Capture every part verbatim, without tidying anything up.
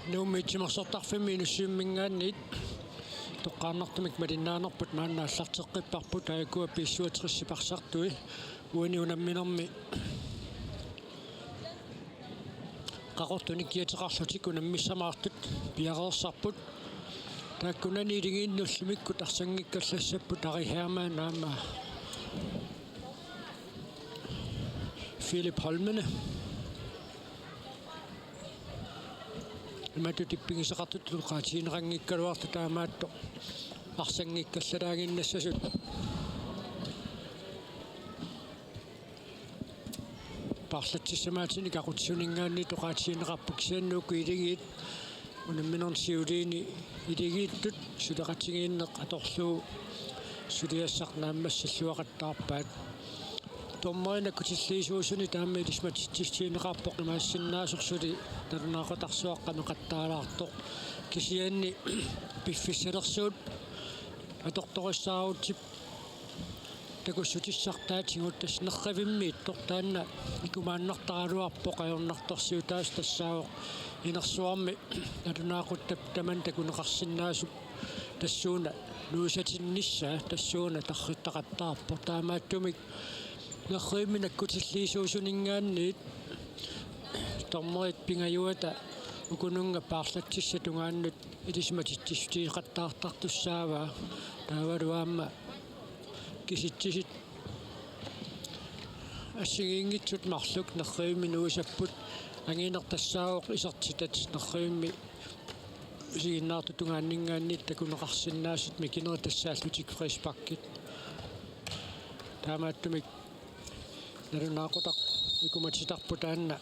Nuummi Itsumersortarfimmi Inussivimminngaanniit toqqaannartumik malinnaanerput maanna aallarteqqipparput, aajuku B syvogtres-ip arsartui. Uani unamminermi Qaqortunik kiateqarlutik unammissamaartut piareersarput. Taakkunani iligiinni ullumikkut arsanngikkallassapput Ari Hermann aamma Philip Holmene. Imatut ippigisaqartutut oqaatigineqanngikkaluartut taamaattoq arsanngikkallalaaginnassasut. Paarlatsissamaatinik aqutsisuninngaanniit oqaatigineqarput, kisianni uku iligiit unamminerni siuliini iligiittut suleqatigiinneq atorlugu suliassaq naammassilluaqattaarpaat. Dommerit nakkutilliisuusuni taama ilisimatitsissutigineqarpoq, imaassinnaasoq suli nalunaaqutaq suaqqamik qattaalaartoq. Kisianni piffissalersuut atortorissaarutsigu takussutissartaatigut, tassa nerrivimmiittoq taanna ikumaannartaraluarpoq, ajornartorsiutaavoq tassaavoq inersuarmi nalunaaquttap tamanut takuneqarsinnaasup tassuuna nuisatinnissaa tassuuna tarrittaqattaarpoq. Taamaattumik nerrivimmi nakkutilliisuusuninngaanniit dommerit pingajuata ukununnga paarlatsissap tungaanut ilisimatitsissutigeqattaartartussaavaa. Taavalu aamma kisitsisit assigiinngitsut marluk nerrivimmi nuisapput. Angineq tassaavoq isertitat nerrivimmi isiginnaartutut tungaanninngaanniit takuneqarsinnaasut mikinerit tassaallutik frisparkit. Taamaattumik nalunaaqutaq ikumatitarput taanna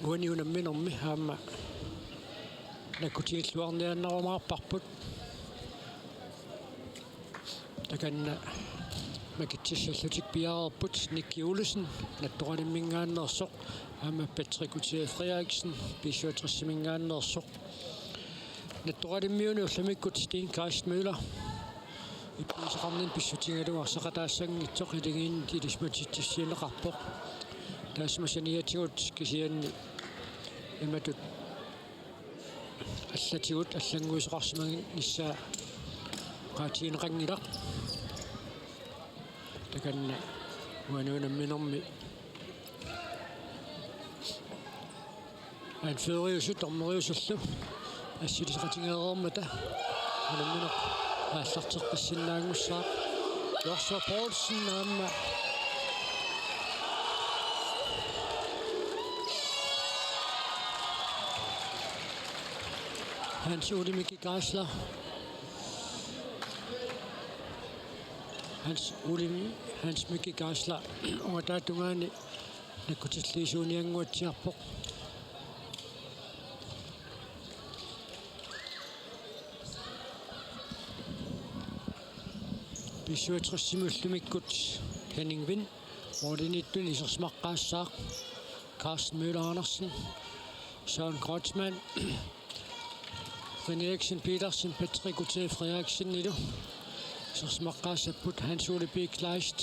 uani unamminermi aamma nakkutigilluarniaannarumaarparput. Takanna makitsissallutik piareerput Nicky Olsen Nattoqalimminngaanneersoq aamma Patrick Utee Frederiksen B syvogtres-iminngaanneersoq. Nattoqalimmiuni ullumikkut Sten Geist Møller ippigisaqarnini pissutigalugu arsaqataassanngitsoq iligiinnut ilisimatitsissutigineqarpoq. Taassuma saniatigut kisianni imatut allatigut allannguisoqarsimanissaa oqaatigineqanngilaq. Takanna uani unamminermi anføreriusut dommeriusullu assilisaqatigeereermata unammineq aallarteqqissinnaanngussaaq. Joshua Poulsen aamma Hans Ole Mikkel Geisler. Hans Ole, Hans Mikkel Geisler. Uanga taava tungaani nakkutilliisuuniannguatsiarpoq. B syvogtres-imi ullumikkut Henning Vind målimiittuni isersimaqqaassaaq. Carsten Møller Andersen, Søren Kreutzmann, René Eriksen Petersen, Patrick Utee Frederiksenilu isersimaqqaassapput. Hans Ole B. Kleist,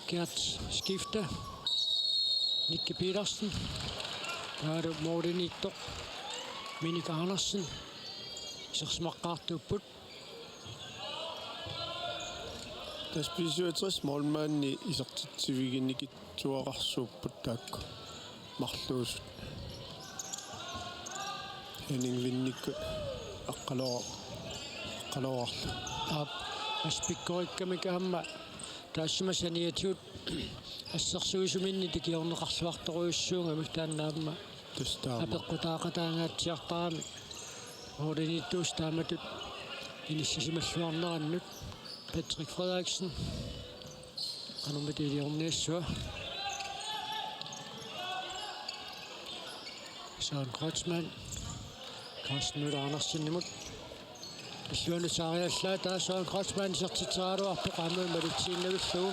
Gert Skifte, Nicky Petersen, taavalu målimiittoq Minik Andersen isersimaqqaartuupput. Tassa B syvogtres målmandi isertitsiviginikitsuararsuupput taakku marluusut. Henning Vindikkut aqqaloo-, aqqaloorarlu. Aap, aspikkorikkamik aamma taassuma saniatigut assersuisuminnik ikiorneqarluartorujussuugamik, taanna aamma tassa taama apeqqutaaqataangaatsiartarami. Målimiittuusut taamatut inissisimalluarnerannut. Patrick Frederiksen. Qanormita iliorniassava. Søren Kreutzmann. Carsten Møller Andersenimut. Illuanut saariallaat taava Søren Kreutzmann isertitseraluarpoq aamma malitsiinnavillugu.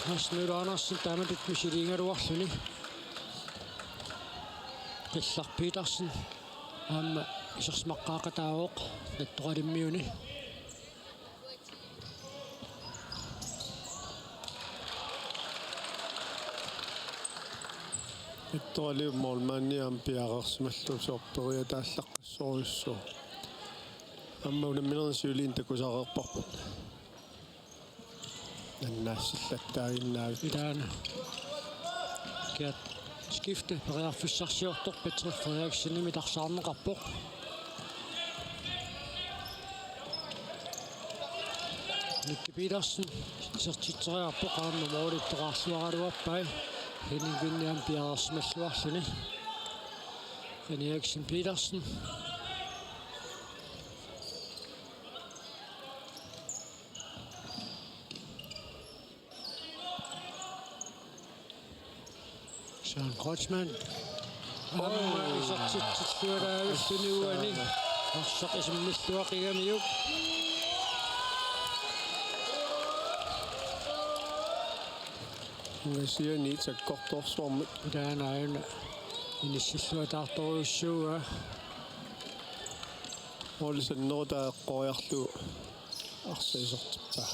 Carsten Møller Andersen taamatut misiliigaluarluni. Qillaq Petersen aamma isersimaqqaaqataavoq Nattoqalimmiuni. Ittoraliu målmandi aamma piareersimallugu soorlu periataallaqqassorujussuuvoq. Aamma unamminerni siuliini takusaareerparput. Annaassillattaaginnaavit. Ilaana. Kiat skifte periarfissarsiortoq Patrick Frederiksenimit arsaarneqarpoq. Nicky Petersen isertitseriarpoq, aamma målittoqarluaraluarpai. Henning Vindimit piareersimalluarluni. René Eriksen Petersen. Søren Kreutzmann. Aamma isertitsilluaraavilluni uani. Arsaq isimmilluaqigamiuk. Ungasiani sakkortoorsuarmut. Taanna aajuna inissilluataartorujussuuaa. Olsen Norda eqqoriarlugu arsaq isertippaa.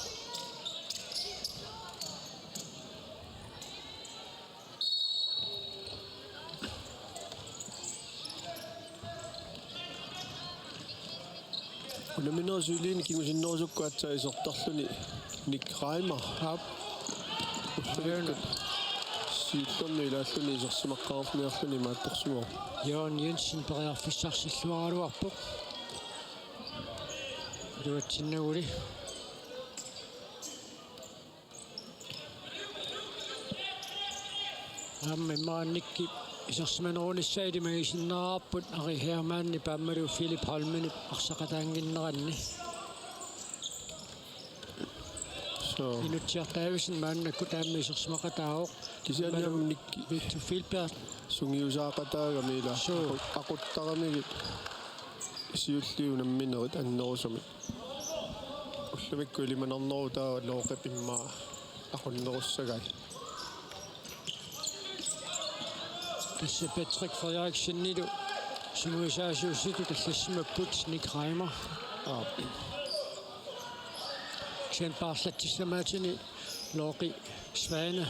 Unamminerup siuliini kingusinnerusukkut aatsaat isertarluni Nick Reimer. Aap. Ullumikkut siullerni ilaalluni isersimaqqaarniarluni imaattorsimavoq. Jørgen Jensen periarfissarsilluaraluarpoq. Iluatsinnaguli. Aamma immaqa Nicky isersimanerunissaa ilimagisinnaarparput Ari Hermannip aammalu Philip Holmenip arsaqataannginneranni. So. Inutsiaq Davidsen maannakkut aamma isersimaqataavoq. Kisianni aamma Nicky. Victor Filbert. Sungiusaaqataagami ila. So. Aqu-, aquttaramigit siulliit unamminerit annerusumik. Ullumikkut ilimanarneruvoq taava Loqip immaqa aqunnerussagai. Tassa Patrick Frederiksenilu sungiusaasussatut allassimapput Nick Reimer. Aap. Kisianni paarlatsissamaatini Loqi Svane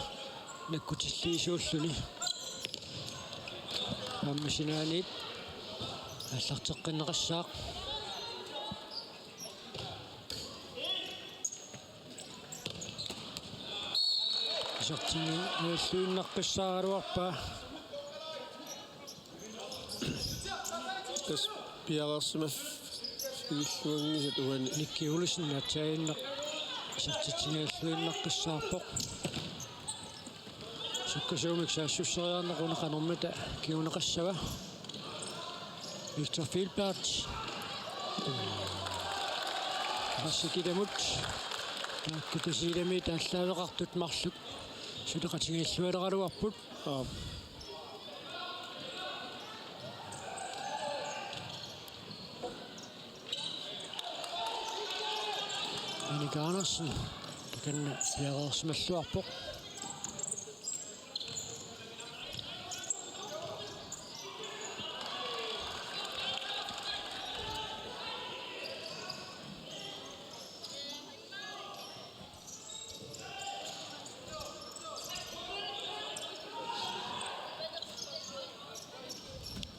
nakkutilliisuulluni. Aamma sinaaniit aallarteqqinneqassaaq. Isertinngilluinnaqqissaaraluarpaa. Tassa piareersimaffigilluanngisat uani. Nicky Olsen aatsaannguaq isertitsinngilluinnaqqissaarpoq. Sukkasuumik saassusseriarneq una qanormita kinguneqassava. Victor Filbert. Rassi kitamut. Taakku Tasiilami taallaaveqartut marluk suleqatigiillualeraluarput. Aap. Minik Andersen takanna piareersimalluarpoq.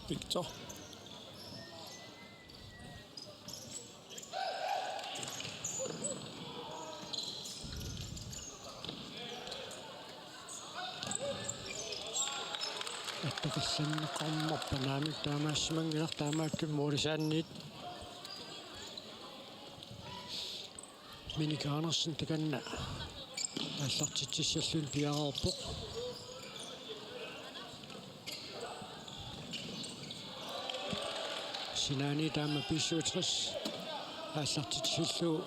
Victor. Attakillanneqarmat panaamik taamaasimanngilaq, taamaakkami moorisaanniit. Minik Andersen takanna aallartitsissalluni piareerpoq. Sinaaniit aamma B syvogtres aallartitsisillugu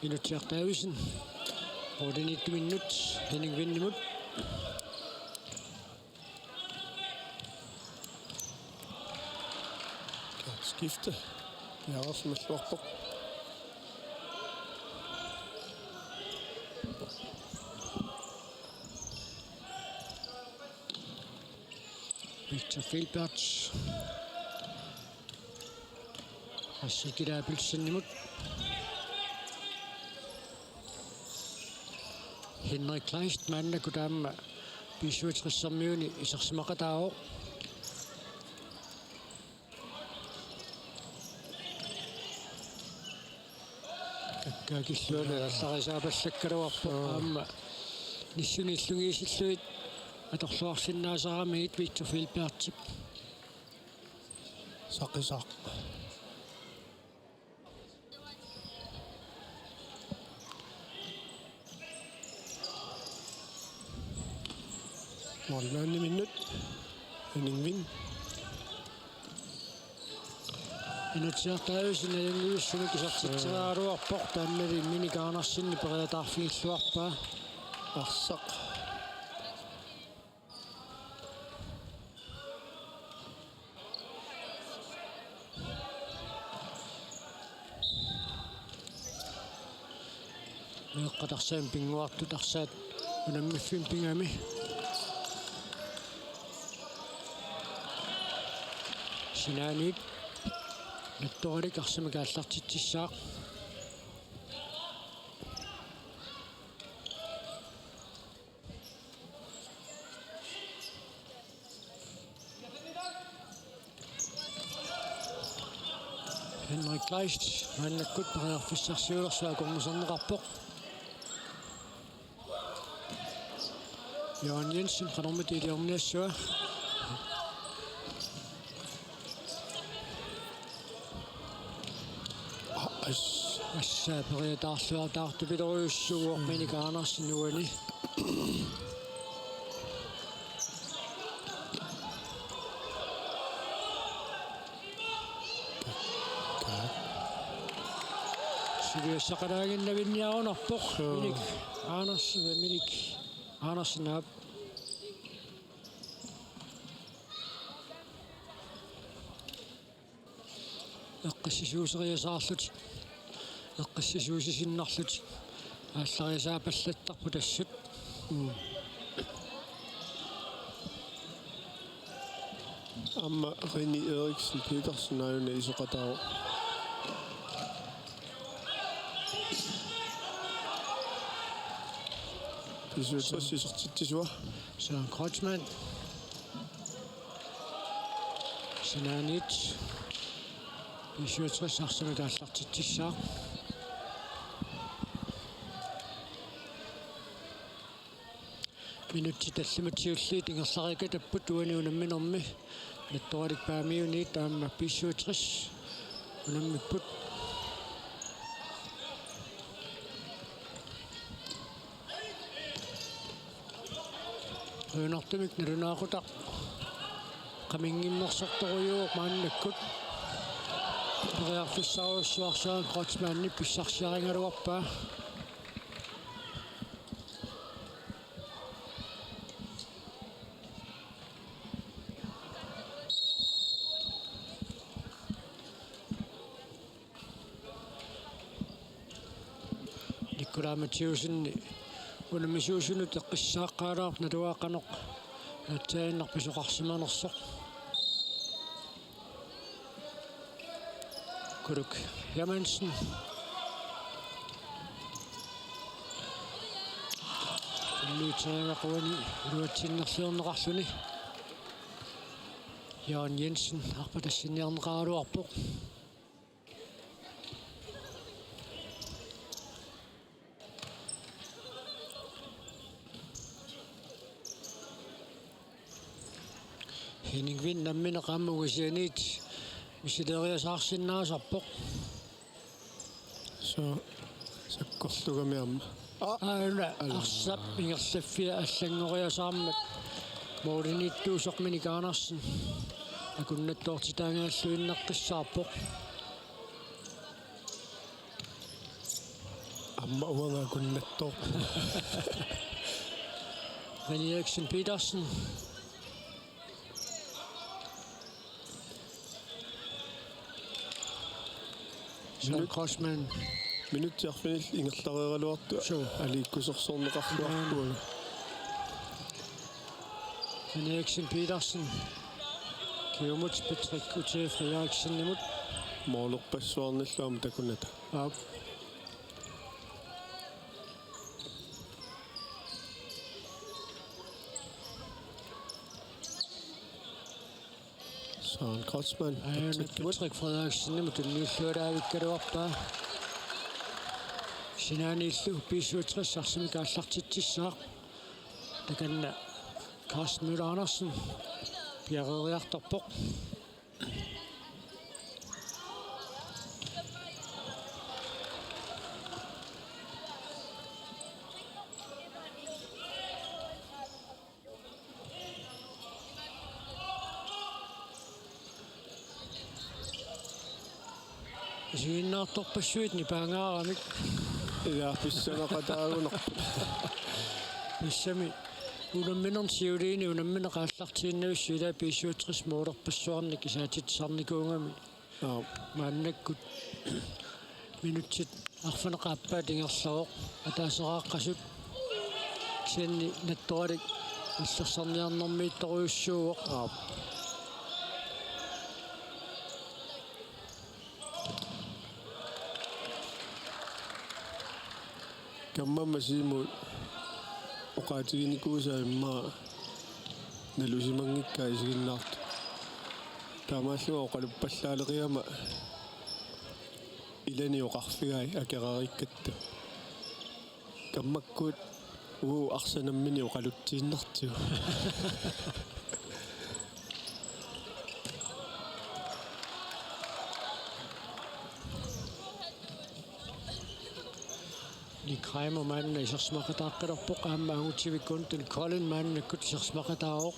Inutsiaq Davidsen. Målimiittuminnut Henning Vindimut. Skifte. Piareersimalluarpoq. Victor Filbert. Rassi Kila Abelsenimut. Henrik Kleist maannakkut aamma B syvogtressermiuni isersimaqataavoq. Kakkaak illuanut aallartisaapallakkaluarpoq. Joo. Aamma nissuni illugiisillugit atorluarsinnaasaramiit Victor Felbertip. Saqisaq. Målmandiminnut Henning Wind. Inutsiartaavisa nalunngilluinnartumik isertitseriaraluarpoq, taannali Minik Andersen periataarfigilluarpaa. Arsaq. Meeqqat arsaannik pinnguartut arsaat unammiffimmi pigami. Sinaaniit Nattoralik arsamik aallartitsissaaq. Henrik Kleist maannakkut periarfissarsiulersua akornuserneqarpoq. Jørgen Jensen qanormita iliorniassava. As. Assa periataarluartaartupilorujussuuvoq Minik Andersen uani. Suliassaqalaaginnavinniarunarpoq. Joo. Minik Anders, Minik Andersen aap. Eqqissisuuseriasaarlutik, eqqissisuusisinnarlutik aallariasaapallattarput assut. Mm. Aamma Reni Eriksen Petersen aajuna isertitaqaaq. Pisuutsassisortitsisua. Søren Kreutzmann. Sinaaniit B syvogtres arsamik aallartitsissaaq. Minutsit tallimat siulliit ingerlariikkattapput uani unamminermi. Nattoralik Paamiuniit aamma B syvogtres unammipput. Qujanartumik nalunaaqutaq qaminngimmersortorujuuvoq maannakkut. Periarfissarujussuarsuaq Kreutzmannip pissarsiarigaluarpaa. Nikolaj Mathiassen unammisuusunut eqqissaaqqaalaarpoq naluara qanoq aatsaannaq pisoqarsimanersoq. Kuluk Hermansen. Unnuutseriaqarani iluatsinnerliorneqarluni. Jørgen Jensen arpatassinniarneqaraluarpoq. Henning Wind nammineq aamma ungasianiit misiliiasaarsinnaasarpoq. Suu, sakkorlugami aamma. Aa, aana, aana. Arsap ingerlaffia allanngoriasaarmat målimiittuusoq Minik Andersen akunnattoortitaagalluinnaqqissaarpoq. Aamma uanga akunnattoorpoq. Rene Eriksen Petersen. Søren Minut-, Kreutzmann. Minutsit arfinillit ingerlareeraluartut. Suu. Aliikkusersorneqarluarpugut. Rene Eriksen Petersen. Kingumut Patrick Utse Frederiksenimut. Målerpassuarnillu aamma takunnata. Aap. Søren Kreutzmann. Aajuna Patrick Frederiksenimut tunniullualaavikkaluarpaa. Sinaaniillu B syvogtres arsamik aallartitsissaaq. Takanna Carsten Møller Andersen piareeriartorpoq. Isiginnaartorpassuit nipaangaaramik. Ilaa, pissangaqataagunarput. Tassami unamminermi siuliini unammineq aallartiinnavissut ilaa B syvogtres målerpassuarnik isaatitsisarnikuugami. Aap. Maannakkut minutsit arfineq-aappaat ingerlavoq. Ataaseraaqqasut kisianni nattoralik illersarniarnermiittorujussuuvoq. Aap. Kammama Siumup oqaatiginikuusaa immaqa nalusimanngikkaa isiginnaartut. Taamaallunga oqaluppallaaleqigama ilani oqarfigai akerariikkatta. Kammakkut uu arsaq nammineq oqalutsiinnartigu. Nick Reimer maanna isersimaqataaqqilerpoq aamma Amutsivik Kuntuli Kolding maannakkut isersimaqataavoq.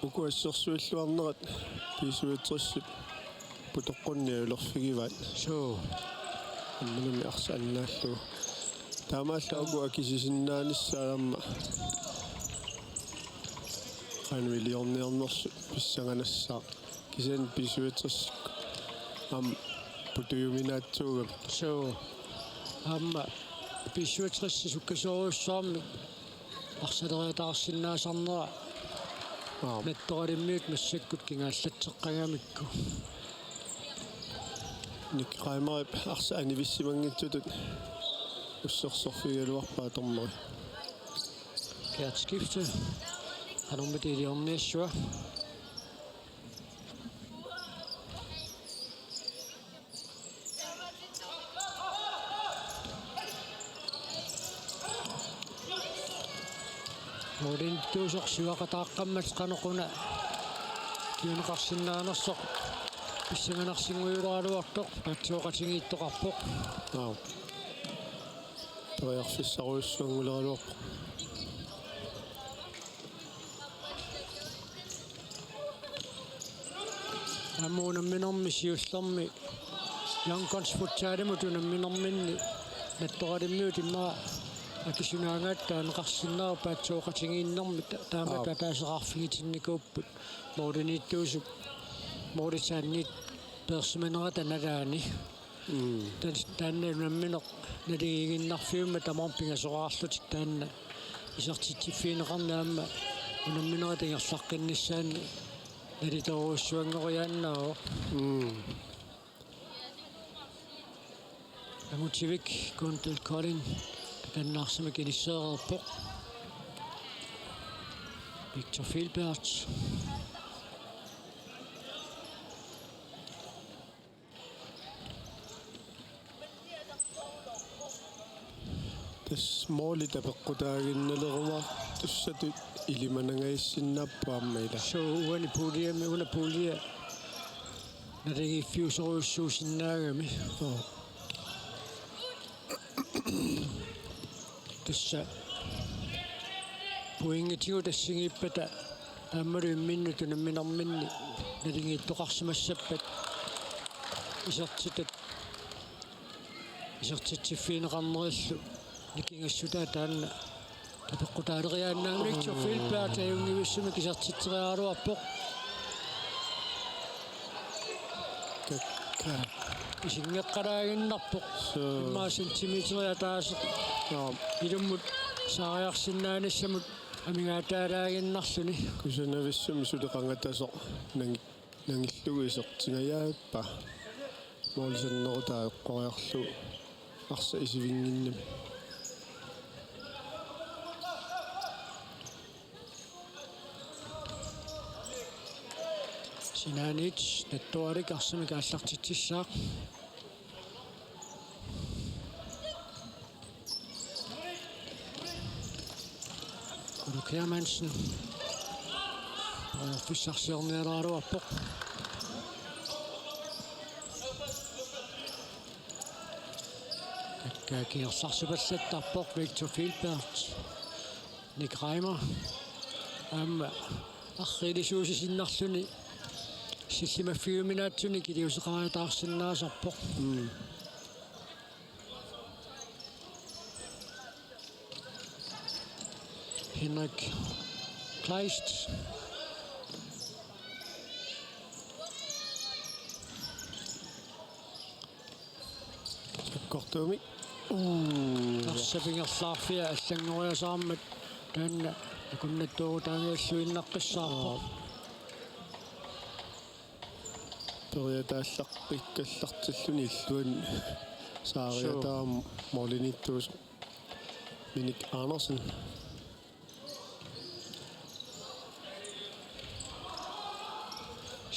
Uku assersuilluarnerat B syvogtresip putoqqunni ajulerfigivaat. Suu. Ammanami arsaq annaallugu. Taamaallaat uku akisisinnaanissaat aamma qanoq iliorniarnersut pissanganassaaq. Kisianni B syvogtres aamma putujuminaatsuugami. Suu. Aamma B syvogtres sukkasoorujussuarmik arsaleriataarsinnaasarnera. Aap. Nattoralimmiut massakkut kingaallatseqqagamikku. Nick Reimerip arsaq anivissimanngitsutut ussersorfigigaluarpaa dommeri. Kært skifte. Qanormita iliorniassava. Målimiittuusoq sivaqataaqqammat qanoq una kinguneqarsinnaanersoq pissanganarsinngujuleraluartoq paatsooqatigiittoqarpoq. Aap. Periarfissarujussuannguleraluarpoq. Aamma unamminermi siullermi Young Guns Futsalimut unamminerminni nattoralimmiut immaqa akisunaagaat taaneqarsinnaavoq paatsooqatigiinnermi ta-, taama Aap. Ataaseqarfigitinnikuupput målimiittuusup målitsaanniit peersimanerata nalaani. Mm. Tan-, taanna unammineq naligiiginnarfiummat tamarmik pingasoraarlutik taanna isertitsiffigineqarneq aamma unamminerit ingerlaqqinnissaanni nalitoorujussuanngoriaannaavoq. Mm. Amutsivik Kuntuli Kolding takanna arsamik inisseereerpoq. Victor Filbert. Tassa målit apeqqutaaginnalerumaartussatut ilimanangajassinnaappoq aamma ilaa. Suu, uani puljemi, una pulje naligiiffiusorujussuusinnaagami. Aap. Tassa pointigut assigiippata aammalu imminnut unamminerminni naligiittoqarsimassappat isertitat isertitsiffigineqarnerillu nikingassutaa taanna apeqqutaaleriaannaanngitsoq. Filbert ajunngivissumik isertitseriaraluarpoq. Kakka. Isinngeqqalaaginnarpoq. Suu. Immaqa centimeterit ataaseq. Joo. Ilummut saariarsinnaanissamut amigaataalaaginnarluni. Kusanavissumik suli qangatasoq nangi-, nangillugu isertingajappa. Målsannerutaa eqqoriarlugu arsaq isivinnginnami. Sinaaniit nattuarik arsamik aallartitsissaaq. Uluk Hermansen. Periarfissarsiorniaraluarpoq. Kakkaak ingerlarsupallattarpoq Victor Filbert. Nick Reimer. Aamma arriilisuusiinnarluni sillimaffigiuminaatsuni iliuuseqariataarsinnaasarpoq. Mm. Henrik Kleist. Sakkortuumik. Uu. Arsap ingerlaarfia allanngoriasaarmat taanna akunnattuutaangialluinnaqqissaarpoq. Aa. Periataallarpikkallartilluni illuanni saariataarmat målimiittuusoq Minik Andersen.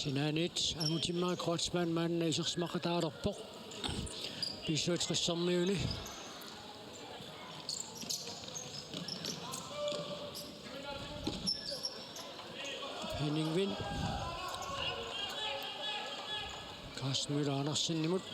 Sinaaniit angutimmaat Kreutzmann maanna isersimaqataalerpoq. B syvogtressermiuni. Henning Vind. Carsten Møller Andersenimut.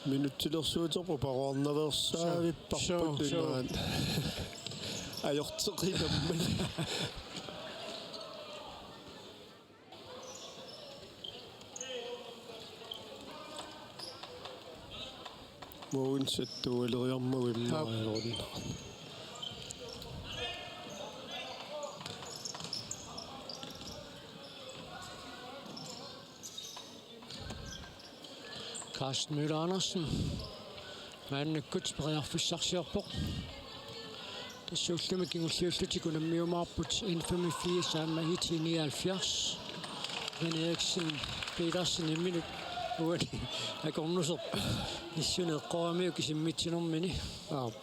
Minutsilersuuterput paruarnaveersaavipparput. Suu, suu. Imaat. Ajorteqinammat. Mogens Settualeriarmagu immaariarunna. Carsten Møller Andersen. Maannakkut periarfissarsiorpoq. Tassa ullumi kingulliullutik unammiumaarput N femogfirs aamma I T nioghalvfjerds. René Eriksen Petersen imminut uani akornuserput. Issuneq eqqoramiuk isimmitsinermini. Aap.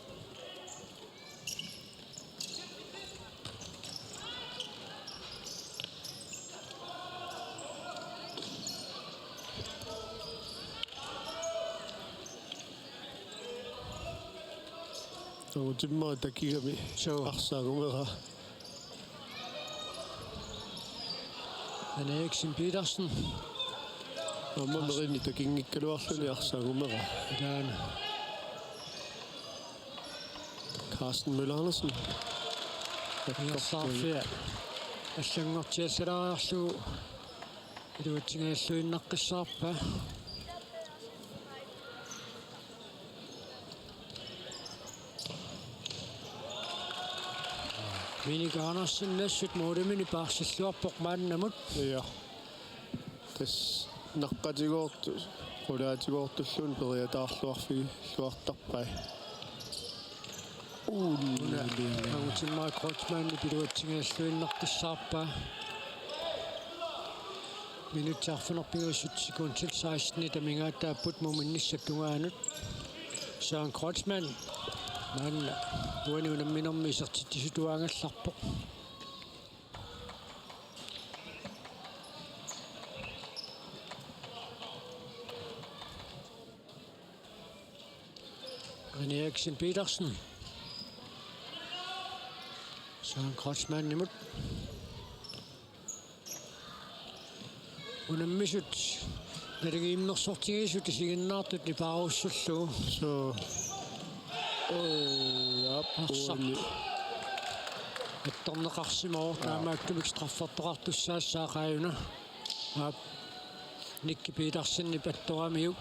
Angutimmaat takigami. Suu. Arsaanngumeraa. René Eriksen Petersen. Aamma merini takinngikkaluarluni arsaanngumeraa. Ilaana. Carsten Møller Andersen. Ingerlaarfia allanngortiallaariarlugu iluatsingajalluinnaqqissaarpaa. Minik Andersen assut målimini paarsilluarpoq maannamut. Ja. Tassa naqqatigoortu-, qulaatigoortulluunniit periataarluarfigilluartarpai. Una angutimmaat Kreutzmannip iluatsingajalluinnaqqissaarpaa. Minutsit arfineq-pingasut sekundit sekstenit amigaataapput muminnissap tungaanut. Søren Kreutzmann maanna uani unamminermi isertitsisituaagallarpoq. René Eriksen Petersen. Søren Kreutzmannimut. Unammisut naligiimmersortigisut isiginnaartut nipaarussullugu. Suu. Oj, aap, arsaq uani. Attorneqarsimavoq. Aap. Taamaattumik straffertoqartussaassaaq aajuna. Aap. Nicky Petersenip attoramiuk.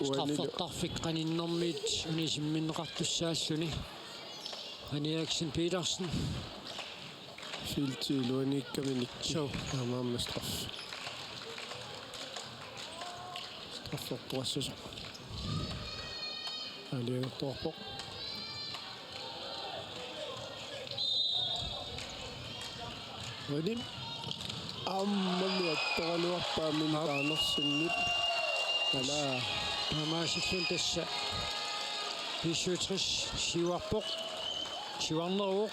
Uanilu. Straffertarfik qaninnermiit unisimminneqartussaalluni. René Eriksen Petersen. Feltip iluaniikkami Nicky. Suu. Taamaammat straf. Straffertuassasoq. Aalajangertuarpoq. René. Aamma attoraluarpaa Minik Andersenip. Ala. Taamaasilluni tassa B syvogtres siuarpoq. Siuarneruvoq.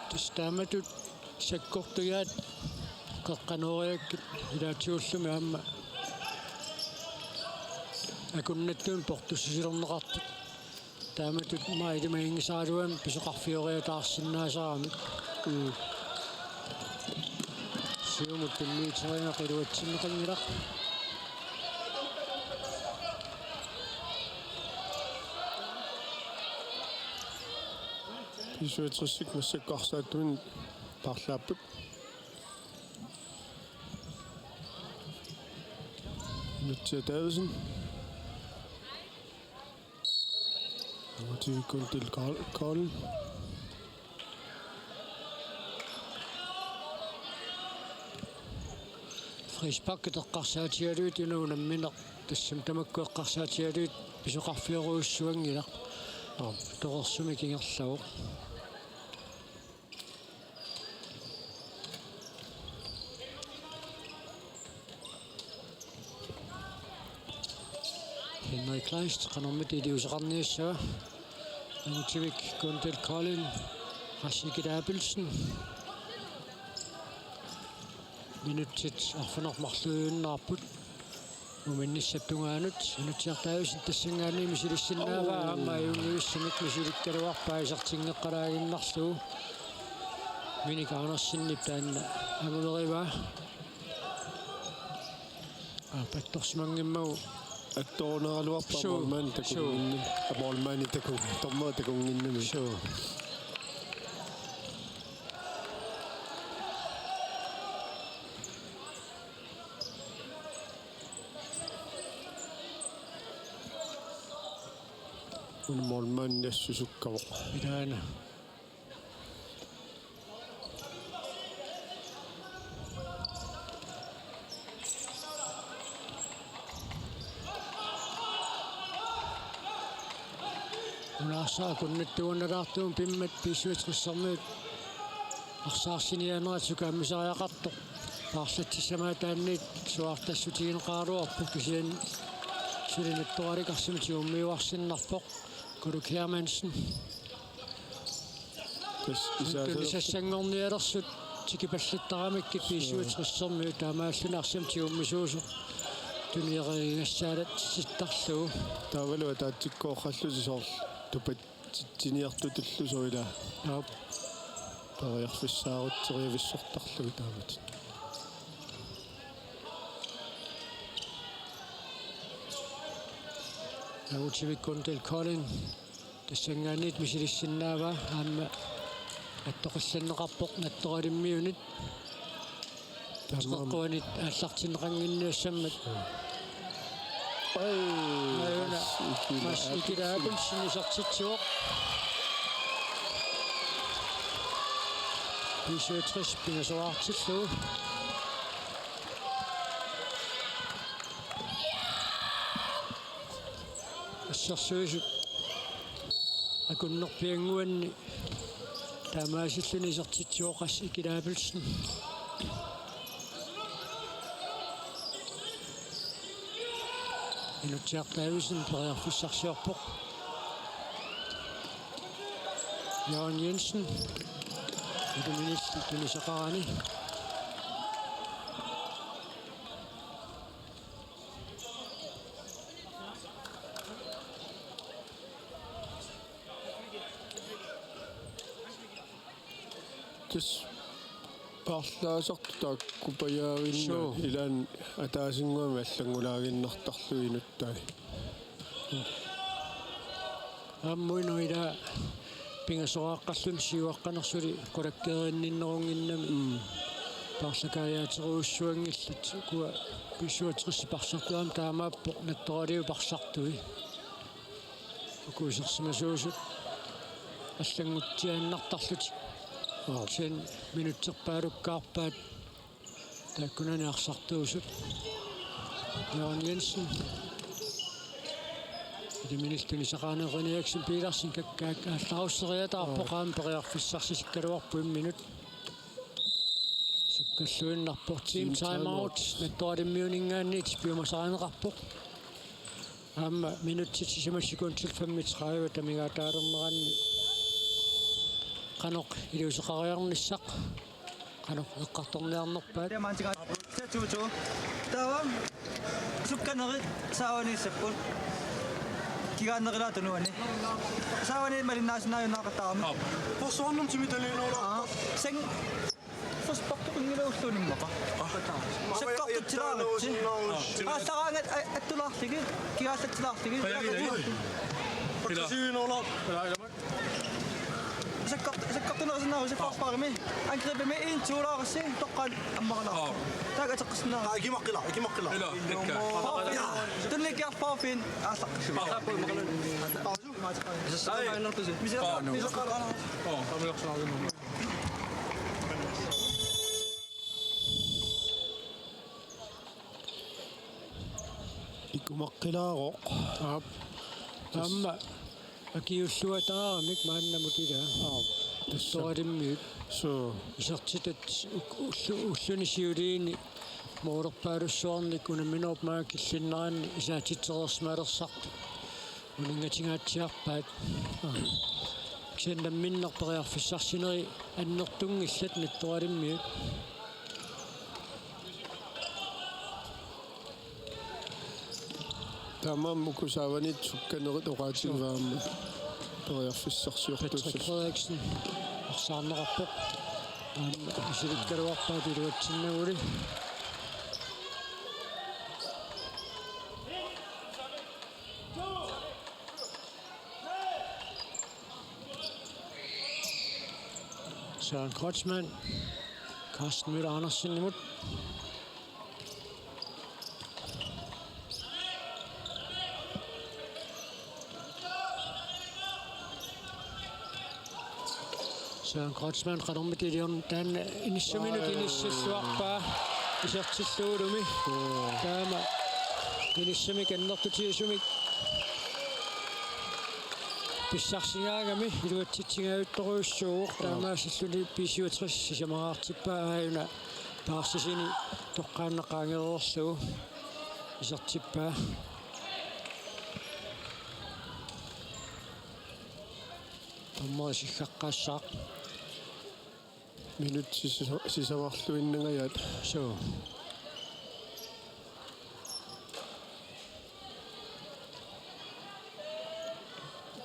Tassa taamatut sakkortujaat qeqqanooriakkit ilaatigulluunniit aamma akunnattunik portussusilerneqartut. Taamatut maani ilimaginngisaraluamik pisoqarfioriataarsinnaasaramik. Mm. Siumut tunniuteriarneq iluatsinneqanngilaq. B syvogtres massakkut arsaattumik paarlaapput. Nutsiaq Davidsen. Uti Kundil Kold, Kold. Frispark eqqarsaatigalugit una unammineq, tassami tamakku eqqarsaatigalugit pisoqarfiorujussuanngilaq. Aa, torersumik ingerlavoq. Henrik Kleist qanormita iliuuseqarniassava. Angutivik Kundil Kolding, Rasik Abelsen. Minutsit arfineq-marluinnaapput. Uminnissap tungaanut Nutsiaq Davidsen tassanngaanniit misilissinnaavaa. Au. Aamma ajunngivissamik misilikkaluarpaa isertinngeqqalaaginnarlugu. Minik Andersenip taanna angulerivaa. Aa, attorsimanngimmagu. Attorunaraluarpaa. Suu. Målmandi takunnginnami. Suu. Aa, målmandi takun-, dommeri takunnginnami. Suu. Una målmandi assusukkavoq. Ilaana. Una arsaq akunnattuunnalaartugut pimmat B syvogtressermiut arsaarsiniaanerat sukaammisariaqartoq. Paarlatsissamaataanniit suaartassutigineqaraluarpoq, kisianni suli nattoralikarsimasoq tigummiuarsinnarpoq. Kuluk Hermansen. Tassa isaasalersoq. Tunisassanngornialersut tikipallattaramikkit B syvogtressermiut, taamaalilluni arsamik tigummisuusoq tuniorigassaalatsittarlugu. Taavalu ataatsikkooqqallusi soorlu tupatsitsiniartutullu soorlu ilaa. Aap. Periarfissaarutseriavissortarlugu taamatut. Angutivik Kundil Kolding tassanngaanniit misilissinnaavaa, aamma attoqillanneqarpoq nattoralimmiunit. Taamaammat. Toqeqquanit aallartinneqannginniassammat. Ai, aajuna Mads Ikila Mads Ikila Abelsen. Abelsen isertitsivoq. B syvogtres pingasoraartillugu. Assersuisut akunnerpiannguanni taamaasilluni isertitsivoq Rasik Ikila Abelsen. Inutsiaq Davidsen periarfissarsiorpoq. Jørgen Jensen. Iluminillu tunisaqarani. Tassa paarlaasartut taakkupajaaginnarput. Suu. Ilaanni ataasinnguamik allanngulaaginnartarlugit inuttai. Aamma una ilaa pingasoraqqalluni siuaqqanersuli qulakkeerinninnerunnginnami. Mm. Paarlakaajaaterujussuanngillat, ukua B syvogtres parsartuaat taamaappoq nattoraliup parsartui. Uku isersimasuusut allanngutsiaannartarlutik. Aap. Kisianni minutserpaalukkaarpaat taakkunani arsartuusut. Jørgen Jensen. Minutsit tunisaqaaneriaaksin Petersen kakkaak aallarusseriataarpoq, aamma periarfissarsisikkaluarpoq imminut. Sukkalluinnarpoq. Team timeout. Nattoralimiuninngaanniit piumasarineqarpoq. Aamma minutsit sisamat sekundit femogtredive amigaataalerneranni qanoq iliuuseqariarnissaq, qanoq eqqartorniarnerpaat. Tamantiga. Tatutu. Taava sukkanerit saavaniissapput. Kigaannerilaa tunuani. Saavani malinnaasinnaajunnaqattaarami. Forsvarnum timitaliinuula. Aa, seng. Forsvartoqinngilaa ulluunimmaqa. Sakkortutsilaarlusi. Aallaraangat a-, attulaarlugit, kigaallatsilaarlugit. Ila. Sakkort-, sakkortunerisinnaavusi forsvarimi. Angribimi en to-laarussi toqqaannaq ammaralaarpoq. Taakku ateqqissinnaavagut. Aa, ikimaqqila, ikimaqqila. Ila, ikka. Tunniukkiarpaa fint. Aallaq. Ai. Misaqqa-, misaqqa-, Ikumaqqilaaroq. Aap. Aamma akiulluataaramik maannamut ilaa. Aap. Tassa. Nattoralimiut. Suu. Isertitat uk-, ullu-, ulluni siuliini moolerpaalussuarnik unamminerup maanga killinneranni isaatitsereersimalersartut. Uningatingaatsiarpaat. Kisianni namminneq periarfissarsinerit annertunngillat Nattoralimiut. Taamaammat uku saavaniit sukkanerit oqaatigivaat aamma periarfissarsiortussat. Patrick Frederiksen arsaarneqarpoq. Aamma misilikkaluarpaat iluatsinnaguli. Søren Kreutzmann. Carsten Møller Andersenimut. Søren Kreutzmann qanormita iliorn-, taanna inissuminut inissilluarpaa isertillugulumi. Taama inissamik annertutigisumik pissarsigaangami iluatsitsigaajuttorujussuuvoq, taamaasilluni B syvogtres sisamaraartippaa, aajuna paarsisini toqqaannaq qaangereerlugu isertippaa. Dommeri siggaqqaassaaq. Minut sisa-, sisamarluinnangajaat. Suu.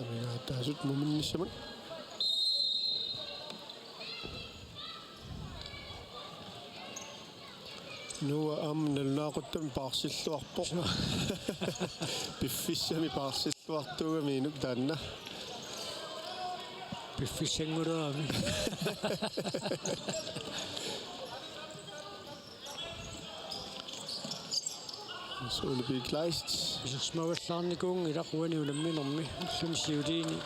Amigaataasut muminnissamut. Noah aamma nalunaaquttami paarsilluarpoq. Piffissami paarsilluartuugamiuk taanna. Piffissanngulerami. Suli Kleist. Isersimavallaarnikuunngilaq uani unamminermi ulluni siuliini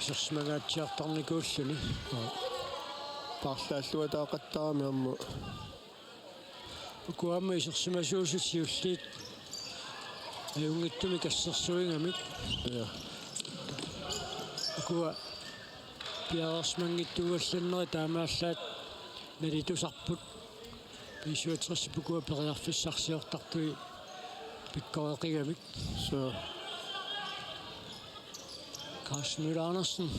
isersimangaatsiartarnikuulluni. Paarlaalluataaqattaarami aamma. Uku aamma isersimasuusut siulliit ajunngitsumik assersuigamik. Ja. Ukua piareersimanngitsuugallannerit taamaallaat nalitusarput. B syvogtres ukua periarfissarsiortartui pikkoreqigamik. Så. Carsten Møller Andersen.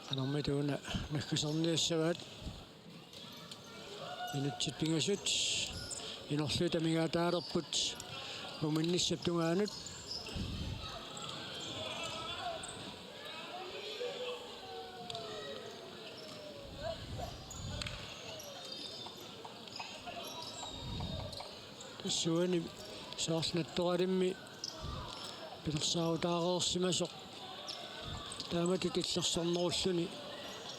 Qanormita una naggaserniassavaat. Minutsit pingasut. Inorlugit amigaataalerput muminnissap tungaanut. Tassuuna soorlu Nattoralimmi pilersaarutaareersimasoq. Taamatut illersornerulluni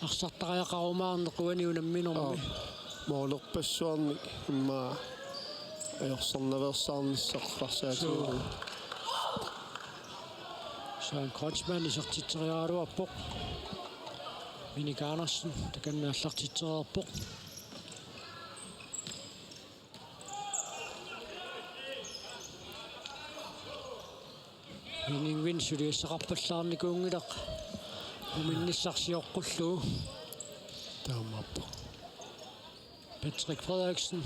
arsartariaqarumaarneq uani unamminermi. Aa, moolerpassuarnik immaqa ajorsernaveersaarnissaq eqqarsaatigalugu. Suu. Søren Kreutzmann isertitseriaraluarpoq. Minik Andersen takanna aallartitsereerpoq. Henning Wind suliassaqarpallaarnikuunngilaq. Uminnissarsioqqullugu. Taamaappoq. Patrick Frederiksen.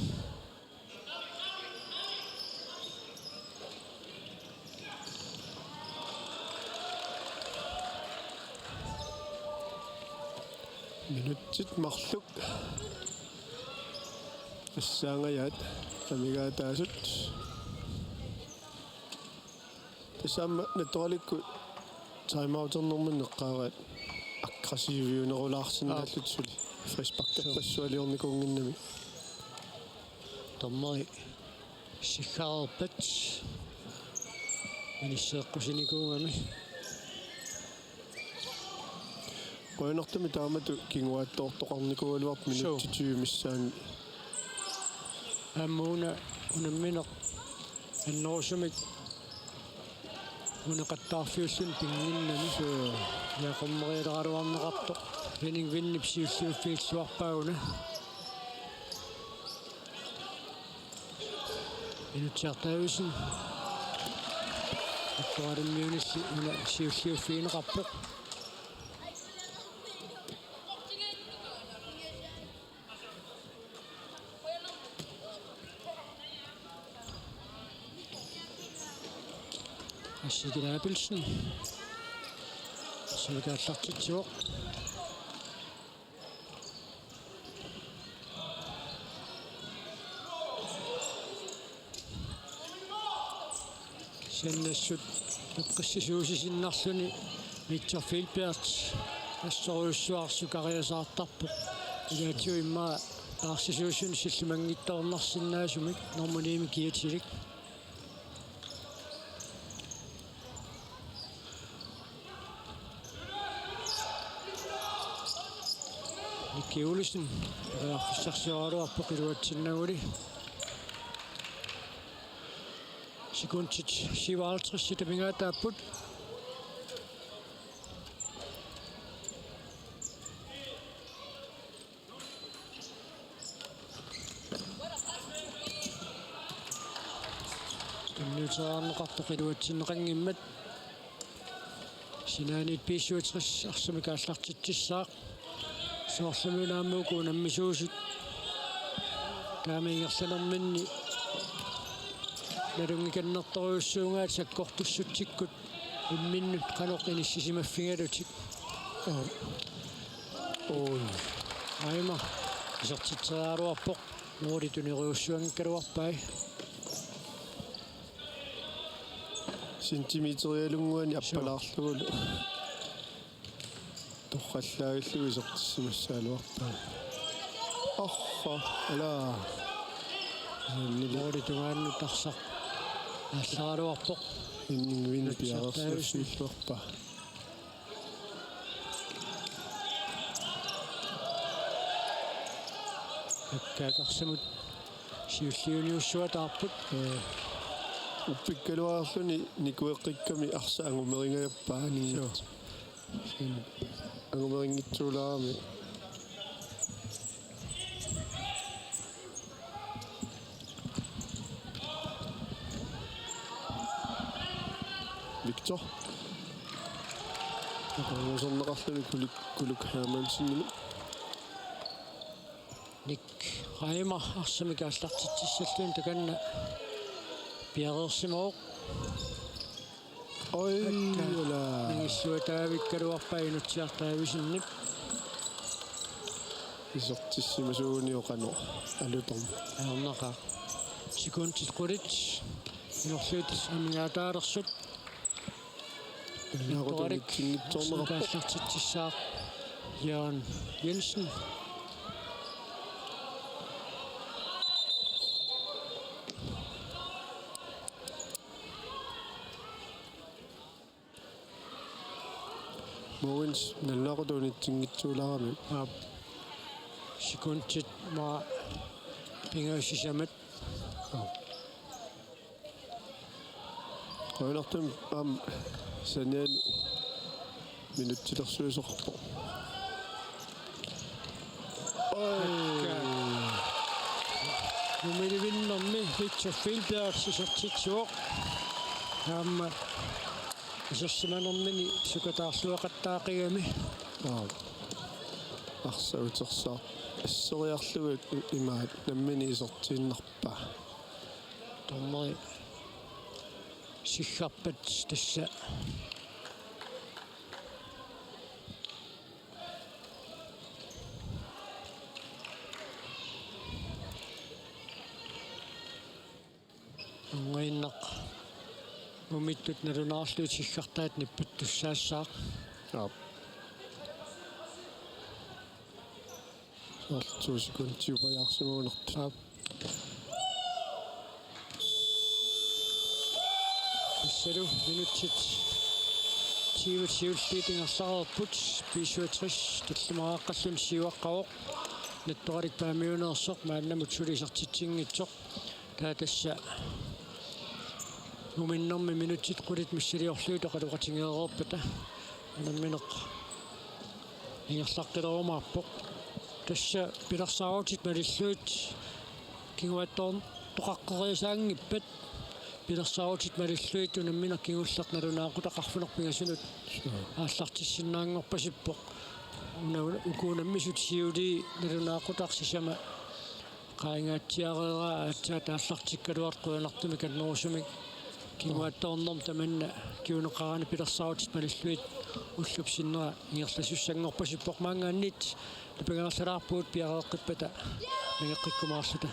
Minutsit marluk assaangajaat amigaataasut. Tassami nattoralikkut timeouternermini eqqaagaat aggressiviunerulaarsinnaallutik suli. Frisparkerpassualiornikuunnginnami. Dommeri siggareerpat inisseeqqusinikuugami. Qujanartumik taamatut kinguaattoortoqarnikuugaluarpoq. Suu. Minutsit tyve missaanni. Aamma una unammineq annerusumik uneqattaarfiulluni pinnginnami. Suu. Jaaqummerialeraluarneqartoq Henning Windip siulliuffigilluarpaa una. Inutsiartaavisen. Aktuaarimmiunilli una siulliuffigineqarpoq. Assi Abelsen. Sumik aallartitsivoq. Sannassut eqqissisuusisinnarluni Victor Filbert assorujussuaq sukariasaartarpoq. Ilaatigut immaqa paarsisuusunut sillimanngitsoornarsinnaasumik normu niimi kiatilik. Nicky Olsen periarfissarsioraluarpoq iluatsinnaguli. Sekundit syvoghalvtreds amigaataapput. Tunniuteriarneqartoq iluatsinneqanngimmat. Sinaaniit B syvogtres arsamik aallartitsissaaq. Soorlumi una aamma uku unammisuusut taama ingerlanerminni nalunngikannertorujussuugaat sakkortussutsikkut imminnut qanoq inissisimaffigalutik. Oi. Aima isertitseriaraluarpoq. Nuuli tuneriussuanngikkaluarpai. Centimeterialunnguani. Suu. Appalaarlugulu. Torrallaavillugu isertissimassagaluarpaa. Arra, ala. Nuuli tungaannut arsaq aallaraluarpoq. Henning Wind piareersimaffigilluarpaa. Akkaakkarsimut siulliuniussuataarput. Ee, uppikkaluarluni nikueqqikkami arsaq angumeringajappaa aniit. Suu. Angumerinngitsuulaarami. Victor. Takorluuserneqarluni Kuluk, Kuluk Hermansenimut. Nick Reimer arsamik aallartitsissalluni takanna piareersimavoq. Oi, ala. Ningilluataavikkaluarpaa Inutsiartaavisenip. Isertissimasuuguni oqanu alutorm. Ajornaqaaq. Sekundit qulit. Inorluit amigaataalersut. Naaqutorik. Arsamik aallartitsissaaq Jørgen Jensen. Mogens, nalunaaqutaq unitsinngitsuulaarami. Aap. Sekundit maani pingasut sisamat. Aap. Ajornartumik aamma saniani minutsilersuisoqarpoq. Numilivinnermi Victor Felberg isertitsivoq. Aamma isersimanermini sukataarluaqattaaqigami. Aap. Arsaq utersaaq assoriarlugu imaat nammineq isertiinnarpaa. Dommeri siggarpat tassa. Ungainaq umittut nalunaarlugit siggartaat nipputtussaassaaq. Aap. Soorlu to sekundiupajaarsimagunartoq. Aap. Tassalu minutsit tyve siulliit ingerlareerput, B syvogtres tallimariaqqalluni siuaqqavoq. Nattoralik Paamiuneersoq maannamut suli isertitsinngitsoq. Taava tassa uminnermi minutsit qulit missiliorlugit oqaloqatigeereerpata unammineq ingerlaqqilerumaarpoq. Tassa pilersaarutit malillugit kinguaattoortoqaqqeriasaanngippat pilersaarutit malillugit unammineq kingulleq nalunaaqutaq arfineq-pingasunut aallartissinnaanngorpasippoq. Una uku unammisut siuliit nalunaaqutaq sisamat qaangaatsiareeraa aatsaat aallartikkaluartoq qujanartumik annerusumik kinguaattoornermi tamanna kinguneqaraanni pilersaarutit malillugit ullup sinnera ingerlasussanngorpasippoq. Maanngaanniit napangaarlalaarpugut piareeqqippata nangeqqikkumaarluta.